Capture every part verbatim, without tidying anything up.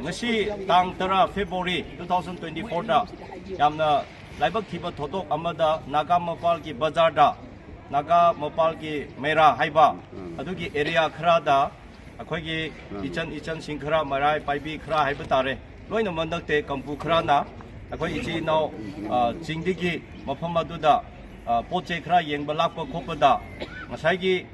ꯉꯁꯤ ꯇꯥꯡ ꯇꯔꯥ February two thousand twenty fourꯗ ꯌꯥꯝꯅ ꯂꯥꯏꯕꯛ ꯊꯤꯕ ꯊꯧꯗꯣꯛ ꯑꯃꯗ ꯅꯥꯒꯥ ꯃꯄꯥꯜꯒꯤ ꯕꯖꯥꯔꯗ ꯅꯥꯒꯥ ꯃꯄꯥꯜꯒꯤ ꯃꯦꯔꯥ ꯍꯥꯏꯕ ꯑꯗꯨꯒꯤ ꯑꯦꯔꯤꯌꯥ ꯈꯔꯗ ꯑꯩꯈꯣꯏꯒꯤ ꯏꯆꯟ ꯏꯆꯟꯁꯤꯡ ꯈꯔ, ꯃꯩꯔꯥ ꯄꯥꯏꯕꯤ ꯈꯔ ꯍꯥꯏꯕ ꯇꯥꯔꯦ, ꯂꯣꯏꯅꯃꯛ ꯅꯠꯇꯦ, ꯀꯝꯄꯨ ꯈꯔꯅ ꯑꯩꯈꯣꯏ ꯏꯆꯤꯜ ꯏꯅꯥꯎ ꯑ, ꯆꯤꯡꯗꯒꯤ ꯃꯐꯝ ꯑꯗꯨꯗ ꯑ, ꯄꯣꯠ ꯆꯩ ꯈꯔ ꯌꯦꯡꯕ ꯂꯥꯛꯄ ꯈꯣꯠꯄꯗ ꯉꯁꯥꯏꯒꯤ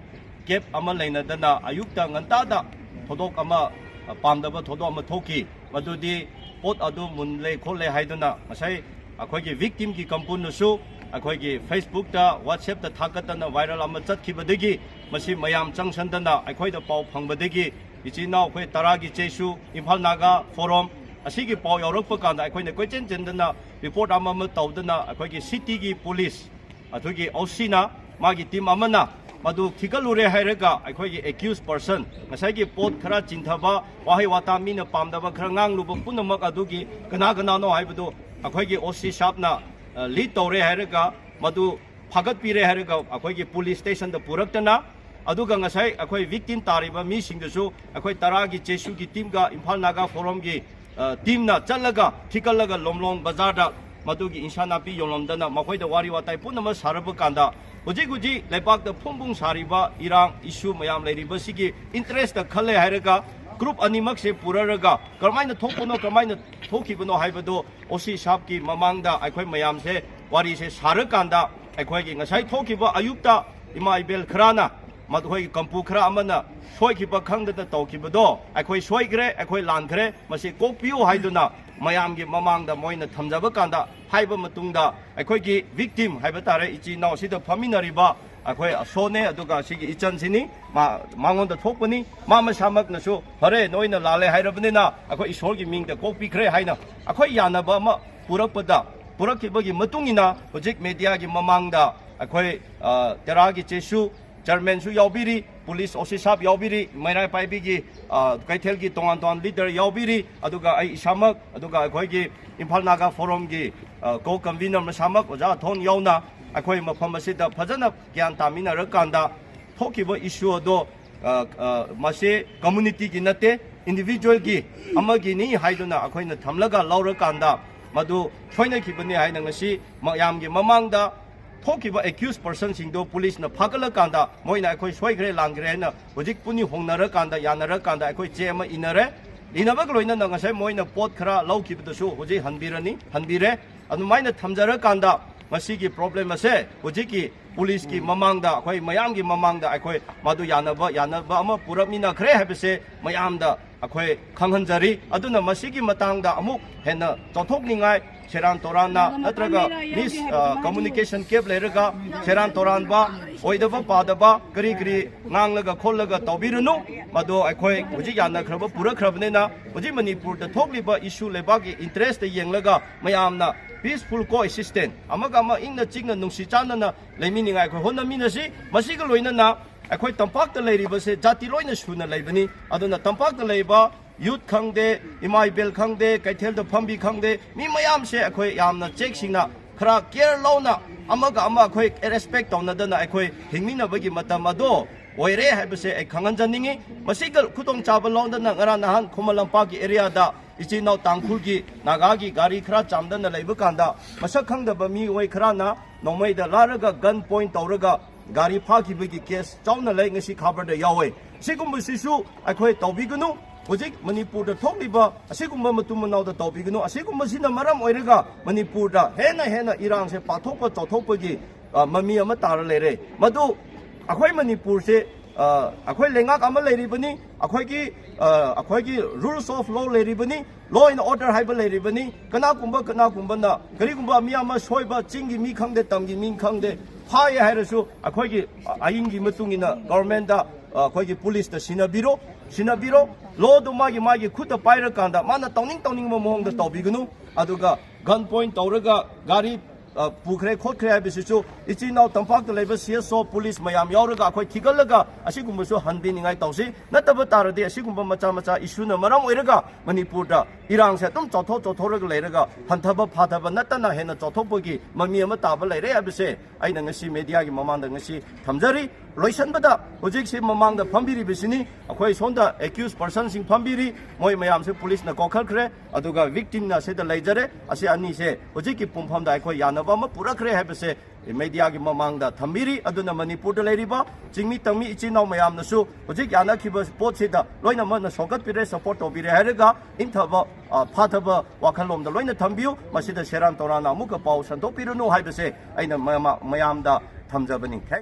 ꯀꯦꯞ ꯑꯃ ꯂꯩꯅꯗꯅ ꯑꯌꯨꯛꯇ ꯉꯟꯇꯥꯗ ꯊꯧꯗꯣꯛ ꯑꯃ, ꯑ, ꯄꯥꯝꯗꯕ ꯊꯧꯗꯣꯛ ꯑꯃ ꯊꯣꯛꯈꯤ꯫ ꯃꯗꯨꯗꯤ ꯄꯣꯠ ꯑꯗꯨ ꯃꯨꯜꯂꯦ ꯈꯣꯠꯂꯦ ꯍꯥꯏꯗꯨꯅ ꯉꯁꯥꯏ ꯑꯩꯈꯣꯏꯒꯤ ꯚꯤꯛꯇꯤꯝꯒꯤ ꯀꯝꯄꯨꯅꯁꯨ ꯑꯩꯈꯣꯏꯒꯤ Facebookꯇ, WhatsAppꯇ ꯊꯥꯒꯠꯇꯅ viral ꯑꯃ ꯆꯠꯈꯤꯕꯗꯒꯤ ꯃꯁꯤ ꯃꯌꯥꯝ ꯆꯪꯁꯟꯗꯅ ꯑꯩꯈꯣꯏꯗ ꯄꯥꯎ ꯐꯪꯕꯗꯒꯤ ꯏꯆꯤꯜ ꯏꯅꯥꯎ ꯑꯩꯈꯣꯏ ꯇꯔꯥꯒꯤ ꯆꯦꯁꯨ, ꯏꯝꯐꯥꯜ ꯅꯥꯒꯥ ꯐꯣꯔꯝ ꯑꯁꯤꯒꯤ ꯄꯥꯎ ꯌꯧꯔꯛꯄ ꯀꯥꯟꯗ ꯑꯩꯈꯣꯏꯅ ꯀꯣꯏꯆꯦꯟ ꯆꯦꯟꯗꯅ ꯔꯤꯄꯣꯔꯠ ꯑꯃ ꯑꯃ ꯇꯧꯗꯅ ꯑꯩꯈꯣꯏꯒꯤ ꯁꯤꯇꯤꯒꯤ ꯄꯨꯂꯤꯁ ꯑꯗꯨꯒꯤ ꯑꯣ ꯁꯤꯅ ꯃꯥꯒꯤ ꯇꯤꯝ ꯑꯃꯅ ꯃꯗꯨ ꯊꯤꯒꯠꯂꯨꯔꯦ ꯍꯥꯏꯔꯒ ꯑꯩꯈꯣꯏꯒꯤ accused person ꯉꯁꯥꯏꯒꯤ ꯄꯣꯠ ꯈꯔ ꯆꯤꯟꯊꯕ, ꯋꯥꯍꯩ ꯋꯥꯇꯥ ꯃꯤꯅ ꯄꯥꯝꯗꯕ ꯈꯔ ꯉꯥꯡꯂꯨꯕ ꯄꯨꯝꯅꯃꯛ ꯑꯗꯨꯒꯤ ꯀꯅꯥ ꯀꯅꯥꯅꯣ ꯍꯥꯏꯕꯗꯨ ꯑꯩꯈꯣꯏꯒꯤ ꯑꯣ ꯁꯤ ꯁꯥꯞꯅ ꯂꯤꯗ ꯇꯧꯔꯦ ꯍꯥꯏꯔꯒ ꯃꯗꯨ ꯐꯥꯒꯠꯄꯤꯔꯦ ꯍꯥꯏꯔꯒ ꯑꯩꯈꯣꯏꯒꯤ ꯄꯨꯂꯤꯁ ꯁ꯭ꯇꯦꯁꯟꯗ ꯄꯨꯔꯛꯇꯅ, ꯑꯗꯨꯒ ꯉꯁꯥꯏ ꯑꯩꯈꯣꯏ ꯚꯤꯛꯇꯤꯝ ꯇꯥꯔꯤꯕ ꯃꯤꯁꯤꯡꯗꯨꯁꯨ ꯑꯩꯈꯣꯏ ꯇꯔꯥꯒꯤ ꯆꯦꯁꯨꯒꯤ ꯇꯤꯝꯒ ꯏꯝꯐꯥꯜ ꯅꯥꯒꯥ ꯐꯣꯔꯝꯒꯤ ꯑ, ꯇꯤꯝꯅ ꯆꯠꯂꯒ ꯊꯤꯀꯠꯂꯒ ꯂꯣꯝꯂꯣꯡ ꯕꯖꯥꯔꯗ ꯃꯗꯨꯒꯤ ꯏꯟꯁꯥ ꯅꯥꯄꯤ ꯌꯣꯜꯂꯝꯗꯅ ꯃꯈꯣꯏꯗ ꯋꯥꯔꯤ ꯋꯥꯇꯥꯏ ꯄꯨꯝꯅꯃꯛ ꯁꯥꯔꯕ ꯀꯥꯟꯗ ꯍꯧꯖꯤꯛ ꯍꯧꯖꯤꯛ ꯂꯩꯕꯥꯛꯇ ꯐꯣꯡ ꯐꯣꯡ ꯁꯥꯔꯤꯕ ꯏꯔꯥꯡ ꯏꯁꯨ ꯃꯌꯥꯝ ꯂꯩꯔꯤꯕꯁꯤꯒꯤ ꯏꯟꯇꯔꯦꯁꯇ ꯈꯜꯂꯦ ꯍꯥꯏꯔꯒ ꯒ꯭ꯔꯨꯞ ꯑꯅꯤꯃꯛꯁꯦ ꯄꯨꯔꯔꯒ ꯀꯔꯝꯍꯥꯏꯅ ꯊꯣꯛꯄꯅꯣ, ꯀꯔꯝꯍꯥꯏꯅ ꯊꯣꯛꯈꯤꯕꯅꯣ ꯍꯥꯏꯕꯗꯨ ꯑꯣ ꯁꯤ ꯁꯥꯞꯀꯤ ꯃꯃꯥꯡꯗ ꯑꯩꯈꯣꯏ ꯃꯌꯥꯝꯁꯦ ꯋꯥꯔꯤꯁꯦ ꯁꯥꯔꯀꯥꯟꯗ ꯑꯩꯈꯣꯏꯒꯤ ꯉꯁꯥꯏ ꯊꯣꯛꯈꯤꯕ ꯑꯌꯨꯛꯇ ꯏꯃꯥ ꯏꯕꯦꯜ ꯈꯔꯅ ꯃꯈꯣꯏꯒꯤ ꯀꯝꯄꯨ ꯈꯔ ꯑꯃꯅ ꯁꯣꯏꯈꯤꯕ ꯈꯪꯗꯅ ꯇꯧꯈꯤꯕꯗꯣ ꯑꯩꯈꯣꯏ ꯁꯣꯏꯈ꯭ꯔꯦ, ꯑꯩꯈꯣꯏ ꯂꯥꯟꯈ꯭ꯔꯦ, ꯃꯁꯤ ꯀꯣꯛꯄꯤꯌꯨ ꯍꯥꯏꯗꯨꯅ ꯃꯌꯥꯝꯒꯤ ꯃꯃꯥꯡꯗ ꯃꯣꯏꯅ ꯊꯝꯖꯕ ꯀꯥꯟꯗ ꯍꯥꯏꯕ ꯃꯇꯨꯡꯗ ꯑꯩꯈꯣꯏꯒꯤ ꯚꯤꯛꯇꯤꯝ ꯍꯥꯏꯕ ꯇꯥꯔꯦ, ꯏꯆꯤꯜ ꯏꯅꯥꯎ ꯁꯤꯗ ꯐꯝꯃꯤꯟꯅꯔꯤꯕ ꯑꯩꯈꯣꯏ ꯑꯁꯣꯅꯦ, ꯑꯗꯨꯒ ꯁꯤꯒꯤ ꯏꯆꯟꯁꯤꯅꯤ, ꯃꯥ, ꯃꯉꯣꯟꯗ ꯊꯣꯛꯄꯅꯤ꯫ ꯃꯥ ꯃꯁꯥꯃꯛꯅꯁꯨ ꯐꯔꯦ, ꯅꯣꯏꯅ ꯂꯥꯜꯂꯦ ꯍꯥꯏꯔꯕꯅꯤꯅ ꯑꯩꯈꯣꯏ ꯏꯁꯣꯔꯒꯤ ꯃꯤꯡꯗ ꯀꯣꯛꯄꯤꯈ꯭ꯔꯦ ꯍꯥꯏꯅ ꯑꯩꯈꯣꯏ ꯌꯥꯅꯕ ꯑꯃ ꯄꯨꯔꯛꯄꯗ, ꯄꯨꯔꯛꯈꯤꯕꯒꯤ ꯃꯇꯨꯡ ꯏꯟꯅ ꯍꯧꯖꯤꯛ ꯃꯦꯗꯤꯌꯥꯒꯤ ꯃꯃꯥꯡꯗ ꯑꯩꯈꯣꯏ, ꯑ, ꯇꯦꯔꯥꯒꯤ ꯆꯦꯁꯨ ꯆꯤꯌꯔꯃꯦꯟꯁꯨ ꯌꯥꯎꯕꯤꯔꯤ, ꯄꯨꯂꯤꯁ ꯑꯣ ꯁꯤ ꯁꯥꯞ ꯌꯥꯎꯕꯤꯔꯤ, ꯃꯩꯔꯥ ꯄꯥꯏꯕꯤꯒꯤ, ꯑ, ꯀꯩꯊꯦꯜꯒꯤ ꯇꯣꯉꯥꯟ ꯇꯣꯉꯥꯟ ꯂꯤꯗꯔ ꯌꯥꯎꯕꯤꯔꯤ, ꯑꯗꯨꯒ ꯑꯩ ꯏꯁꯥꯃꯛ, ꯑꯗꯨꯒ ꯑꯩꯈꯣꯏꯒꯤ ꯏꯝꯐꯥꯜ ꯅꯥꯒꯥ ꯐꯣꯔꯝꯒꯤ, ꯑ, ꯀꯣ ꯀꯟꯚꯤꯅꯔ ꯃꯁꯥꯃꯛ ꯑꯣꯖꯥ ꯑꯊꯣꯟ ꯌꯥꯎꯅ ꯑꯩꯈꯣꯏ ꯃꯐꯝ ꯑꯁꯤꯗ ꯐꯖꯅ ꯒ꯭ꯌꯥꯟ ꯇꯥꯃꯤꯟꯅꯔꯀꯥꯟꯗ ꯊꯣꯛꯈꯤꯕ ꯏꯁꯨ ꯑꯗꯣ, ꯑ, ꯑ, ꯃꯁꯤ ꯀꯝꯃꯨꯅꯤꯇꯤꯒꯤ ꯅꯠꯇꯦ, individualꯒꯤ ꯑꯃꯒꯤꯅꯤ ꯍꯥꯏꯗꯨꯅ ꯑꯩꯈꯣꯏꯅ ꯊꯝꯂꯒ ꯂꯧꯔꯀꯥꯟꯗ ꯃꯗꯨ ꯁꯣꯏꯅꯈꯤꯕꯅꯤ ꯍꯥꯏꯅ ꯉꯁꯤ ꯃꯌꯥꯝꯒꯤ ꯃꯃꯥꯡꯗ ꯊꯣꯛꯈꯤꯕ accused personꯁꯤꯡꯗꯨ ꯄꯨꯂꯤꯁꯅ ꯐꯥꯒꯠꯂꯀꯥꯟꯗ ꯃꯣꯏꯅ ꯑꯩꯈꯣꯏ ꯁꯣꯏꯈ꯭ꯔꯦ ꯂꯥꯟꯈ꯭ꯔꯦ ꯍꯥꯏꯅ ꯍꯧꯖꯤꯛ ꯄꯨꯟꯅꯤ ꯍꯣꯡꯅꯔꯀꯥꯟꯗ ꯌꯥꯅꯔꯀꯥꯟꯗ ꯑꯩꯈꯣꯏ ꯆꯦ ꯑꯃ ꯏꯅꯔꯦ꯫ ꯏꯅꯕꯒ ꯂꯣꯏꯅꯅ ꯉꯁꯥꯏ ꯃꯣꯏꯅ ꯄꯣꯠ ꯈꯔ ꯂꯧꯈꯤꯕꯗꯨꯁꯨ ꯍꯧꯖꯤꯛ ꯍꯟꯕꯤꯔꯅꯤ, ꯍꯟꯕꯤꯔꯦ꯫ ꯑꯗꯨꯃꯥꯏꯅ ꯊꯝꯖꯔꯀꯥꯟꯗ ꯉꯁꯤꯒꯤ problem ꯑꯁꯦ ꯍꯧꯖꯤꯛꯀꯤ ꯄꯨꯂꯤꯁꯀꯤ ꯃꯃꯥꯡꯗ, ꯑꯩꯈꯣꯏ ꯃꯌꯥꯝꯒꯤ ꯃꯃꯥꯡꯗ ꯑꯩꯈꯣꯏ ꯃꯗꯨ ꯌꯥꯅꯕ, ꯌꯥꯅꯕ ꯑꯃ ꯄꯨꯔꯛꯃꯤꯟꯅꯈ꯭ꯔꯦ ꯍꯥꯏꯕꯁꯦ ꯃꯌꯥꯝꯗ ꯑꯩꯈꯣꯏ ꯈꯪꯍꯟꯖꯔꯤ꯫ ꯑꯗꯨꯅ ꯃꯁꯤꯒꯤ ꯃꯇꯥꯡꯗ ꯑꯃꯨꯛ ꯍꯦꯟꯅ ꯆꯥꯎꯊꯣꯛꯅꯤꯡꯉꯥꯏ ꯁꯦꯔꯥꯟ ꯇꯣꯔꯥꯟꯅ ꯅꯠꯇ꯭ꯔꯒ ꯃꯤꯁ ꯀꯝꯃꯨꯅꯤꯀꯦꯁꯟ ꯒꯦꯞ ꯂꯩꯔꯒ ꯁꯦꯔꯥꯟ ꯇꯣꯔꯥꯟꯕ, ꯑꯣꯏꯗꯕ ꯄꯥꯗꯕ ꯀꯔꯤ ꯀꯔꯤ ꯉꯥꯡꯂꯒ ꯈꯣꯠꯂꯒ ꯇꯧꯕꯤꯔꯨꯅꯨ꯫ ꯃꯗꯣ ꯑꯩꯈꯣꯏ ꯍꯧꯖꯤꯛ ꯌꯥꯅꯈ꯭ꯔꯕ ꯄꯨꯔꯛꯈ꯭ꯔꯕꯅꯤꯅ ꯍꯧꯖꯤꯛ ꯃꯅꯤꯄꯨꯔꯗ ꯊꯣꯛꯂꯤꯕ issue ꯂꯩꯕꯥꯛꯀꯤ interestꯇ ꯌꯦꯡꯂꯒ ꯃꯌꯥꯝꯅ peaceful coexistence, ꯑꯃꯒ ꯑꯃ ꯏꯪꯅ ꯆꯤꯛꯅ ꯅꯨꯡꯁꯤ ꯆꯥꯟꯅꯅ ꯂꯩꯃꯤꯟꯅꯤꯡꯉꯥꯏ ꯑꯩꯈꯣꯏ ꯍꯣꯠꯅꯃꯤꯟꯅꯁꯤ꯫ ꯃꯁꯤꯒ ꯂꯣꯏꯅꯅ ꯑꯩꯈꯣꯏ ꯇꯝꯄꯥꯛꯇ ꯂꯩꯔꯤꯕꯁꯦ ꯖꯥꯇꯤ ꯂꯣꯏꯅ ꯁꯨꯅ ꯂꯩꯕꯅꯤ꯫ ꯑꯗꯨꯅ ꯇꯝꯄꯥꯛꯇ ꯂꯩꯕ youth ꯈꯪꯗꯦ, ꯏꯃꯥ ꯏꯕꯦꯜ ꯈꯪꯗꯦ, ꯀꯩꯊꯦꯜꯗ ꯐꯝꯕꯤ ꯈꯪꯗꯦ, ꯃꯤ ꯃꯌꯥꯝꯁꯦ ꯑꯩꯈꯣꯏ ꯌꯥꯝꯅ ꯆꯦꯛꯁꯤꯡꯅ ꯈꯔ care ꯂꯧꯅ ꯑꯃꯒ ꯑꯃ ꯑꯩꯈꯣꯏ respect ꯇꯧꯅꯗꯅ ꯑꯩꯈꯣꯏ ꯍꯤꯡꯃꯤꯟꯅꯕꯒꯤ ꯃꯇꯝ ꯑꯗꯣ ꯑꯣꯏꯔꯦ ꯍꯥꯏꯕꯁꯦ ꯑꯩ ꯈꯪꯍꯟꯖꯅꯤꯡꯉꯤ꯫ ꯃꯁꯤꯒ ꯈꯨꯗꯣꯡꯆꯥꯕ ꯂꯧꯗꯅ ꯉꯔꯥꯡ ꯅꯍꯥꯟ ꯈꯨꯃꯟ ꯂꯝꯄꯥꯛꯀꯤ areaꯗ ꯏꯆꯤꯟ ꯏꯅꯥꯎ ꯇꯥꯡꯈꯨꯜꯒꯤ, ꯅꯥꯒꯥꯒꯤ ꯒꯥꯔꯤ ꯈꯔ ꯆꯥꯝꯗꯅ ꯂꯩꯕ ꯀꯥꯟꯗ ꯃꯁꯛ ꯈꯪꯗꯕ ꯃꯤꯑꯣꯏ ꯈꯔꯅ ꯅꯣꯡꯃꯩꯗ ꯂꯥꯔꯒ gun point ꯇꯧꯔꯒ ꯒꯥꯔꯤ ꯐꯥꯈꯤꯕꯒꯤ case ꯆꯥꯎꯅ ꯂꯩ, ꯉꯁꯤ ꯈꯕꯔꯗ ꯌꯥꯎꯋꯦ꯫ ꯁꯤꯒꯨꯝꯕꯁꯤꯁꯨ ꯑꯩꯈꯣꯏ ꯇꯧꯕꯤꯒꯅꯨ꯫ ꯍꯧꯖꯤꯛ ꯃꯅꯤꯄꯨꯔꯗ ꯊꯣꯛꯂꯤꯕ ꯑꯁꯤꯒꯨꯝꯕ ꯃꯇꯨꯡ ꯃꯅꯥꯎꯗ ꯇꯧꯕꯤꯒꯅꯨ꯫ ꯑꯁꯤꯒꯨꯝꯕꯁꯤꯅ ꯃꯔꯝ ꯑꯣꯏꯔꯒ ꯃꯅꯤꯄꯨꯔꯗ ꯍꯦꯟꯅ ꯍꯦꯟꯅ ꯏꯔꯥꯡꯁꯦ ꯄꯥꯛꯊꯣꯛꯄ ꯆꯥꯎꯊꯣꯛꯄꯒꯤ, ꯑ, ꯃꯃꯤ ꯑꯃ ꯇꯥꯔ ꯂꯩꯔꯦ꯫ ꯃꯗꯨ ꯑꯩꯈꯣꯏ ꯃꯅꯤꯄꯨꯔꯁꯦ, ꯑ, ꯑꯩꯈꯣꯏ ꯂꯩꯉꯥꯛ ꯑꯃ ꯂꯩꯔꯤꯕꯅꯤ, ꯑꯩꯈꯣꯏꯒꯤ, ꯑ, ꯑꯩꯈꯣꯏꯒꯤ rules of law ꯂꯩꯔꯤꯕꯅꯤ, law and order ꯍꯥꯏꯕ ꯂꯩꯔꯤꯕꯅꯤ꯫ ꯀꯅꯥꯒꯨꯝꯕ ꯀꯅꯥꯒꯨꯝꯕꯅ ꯀꯔꯤꯒꯨꯝꯕ ꯃꯤ ꯑꯃ ꯁꯣꯏꯕ, ꯆꯤꯡꯒꯤ ꯃꯤ ꯈꯪꯗꯦ, ꯇꯝꯒꯤ ꯃꯤ ꯈꯪꯗꯦ, ꯐꯥꯏꯌꯦ ꯍꯥꯏꯔꯁꯨ ꯑꯩꯈꯣꯏꯒꯤ ꯑꯥꯏꯟꯒꯤ ꯃꯇꯨꯡ ꯏꯟꯅ governmentꯗ, ꯑ, ꯑꯩꯈꯣꯏꯒꯤ ꯄꯨꯂꯤꯁꯇ ꯁꯤꯟꯅꯕꯤꯔꯣ, ꯁꯤꯟꯅꯕꯤꯔꯣ꯫ Lawꯗꯨ ꯃꯥꯒꯤ ꯃꯥꯒꯤ ꯈꯨꯠꯇ ꯄꯥꯏꯔꯀꯥꯟꯗ ꯃꯥꯅ ꯇꯧꯅꯤꯡ ꯇꯧꯅꯤꯡꯕ ꯃꯑꯣꯡꯗ ꯇꯧꯕꯤꯒꯅꯨ꯫ ꯑꯗꯨꯒ gun point ꯇꯧꯔꯒ ꯒꯥꯔꯤ, ꯑ, ꯄꯨꯈ꯭ꯔꯦ ꯈꯣꯠꯈ꯭ꯔꯦ ꯍꯥꯏꯕꯁꯤꯁꯨ ꯏꯆꯤꯟ ꯏꯅꯥꯎ ꯇꯝꯄꯥꯛꯇ ꯂꯩꯕ C S O, ꯄꯨꯂꯤꯁ ꯃꯌꯥꯝ ꯌꯥꯎꯔꯒ ꯑꯩꯈꯣꯏ ꯊꯤꯒꯠꯂꯒ ꯑꯁꯤꯒꯨꯝꯕꯁꯨ ꯍꯟꯕꯤꯅꯤꯡꯉꯥꯏ ꯇꯧꯁꯤ꯫ ꯅꯠꯇꯕ ꯇꯥꯔꯗꯤ ꯑꯁꯤꯒꯨꯝꯕ ꯃꯆꯥ ꯃꯆꯥ issueꯅ ꯃꯔꯝ ꯑꯣꯏꯔꯒ ꯃꯅꯤꯄꯨꯔꯗ ꯏꯔꯥꯡꯁꯦ ꯑꯗꯨꯝ ꯆꯥꯎꯊꯣꯛ ꯆꯥꯎꯊꯣꯛꯔꯒ ꯂꯩꯔꯒ ꯍꯟꯊꯕ ꯐꯥꯊꯕ ꯅꯠꯇꯅ ꯍꯦꯟꯅ ꯆꯥꯎꯊꯣꯛꯄꯒꯤ ꯃꯃꯤ ꯑꯃ ꯇꯥꯕ ꯂꯩꯔꯦ ꯍꯥꯏꯕꯁꯦ ꯑꯩꯅ ꯉꯁꯤ ꯃꯦꯗꯤꯌꯥꯒꯤ ꯃꯃꯥꯡꯗ ꯉꯁꯤ ꯊꯝꯖꯔꯤ꯫ ꯂꯣꯏꯁꯟꯕꯗ, ꯍꯧꯖꯤꯛꯁꯤ ꯃꯃꯥꯡꯗ ꯐꯝꯕꯤꯔꯤꯕꯁꯤꯅꯤ, ꯑꯩꯈꯣꯏ ꯁꯣꯝꯗ ꯑꯦꯀ꯭ꯌꯨꯁ ꯄꯔꯁꯟꯁꯤꯡ ꯐꯝꯕꯤꯔꯤ, ꯃꯣꯏ ꯃꯌꯥꯝꯁꯦ ꯄꯨꯂꯤꯁꯅ ꯀꯧꯈꯠꯈ꯭ꯔꯦ, ꯑꯗꯨꯒ ꯚꯤꯛꯇꯤꯝꯅ ꯁꯤꯗ ꯂꯩꯖꯔꯦ꯫ ꯑꯁꯤ ꯑꯅꯤꯁꯦ ꯍꯧꯖꯤꯛꯀꯤ ꯄꯨꯡꯐꯝꯗ ꯑꯩꯈꯣꯏ ꯌꯥꯅꯕ ꯑꯃ ꯄꯨꯔꯛꯈ꯭ꯔꯦ ꯍꯥꯏꯕꯁꯦ ꯃꯦꯗꯤꯌꯥꯒꯤ ꯃꯃꯥꯡꯗ ꯊꯝꯕꯤꯔꯤ꯫ ꯑꯗꯨꯅ ꯃꯅꯤꯄꯨꯔꯗ ꯂꯩꯔꯤꯕ ꯆꯤꯡꯃꯤ ꯇꯝꯃꯤ ꯏꯆꯤꯟ ꯏꯅꯥꯎ ꯃꯌꯥꯝꯅꯁꯨ ꯍꯧꯖꯤꯛ ꯌꯥꯅꯈꯤꯕ ꯄꯣꯠꯁꯤꯗ ꯂꯣꯏꯅꯃꯛꯅ ꯁꯧꯒꯠꯄꯤꯔꯦ, ꯁꯄꯣꯔꯠ ꯇꯧꯕꯤꯔꯦ ꯍꯥꯏꯔꯒ ꯏꯪꯊꯕ, ꯑ, ꯐꯥꯊꯕ ꯋꯥꯈꯜꯂꯣꯝꯗ ꯂꯣꯏꯅ ꯊꯝꯕꯤꯌꯨ꯫ ꯃꯁꯤꯗ ꯁꯦꯔꯥꯟ ꯇꯧꯔꯥꯟꯅ ꯑꯃꯨꯛꯀ ꯄꯥꯎ ꯁꯟꯗꯣꯛꯄꯤꯔꯨꯅꯨ ꯍꯥꯏꯕꯁꯦ ꯑꯩꯅ ꯃꯌꯥꯝ-, ꯃꯌꯥꯝꯗ ꯊꯝꯖꯕꯅꯤ꯫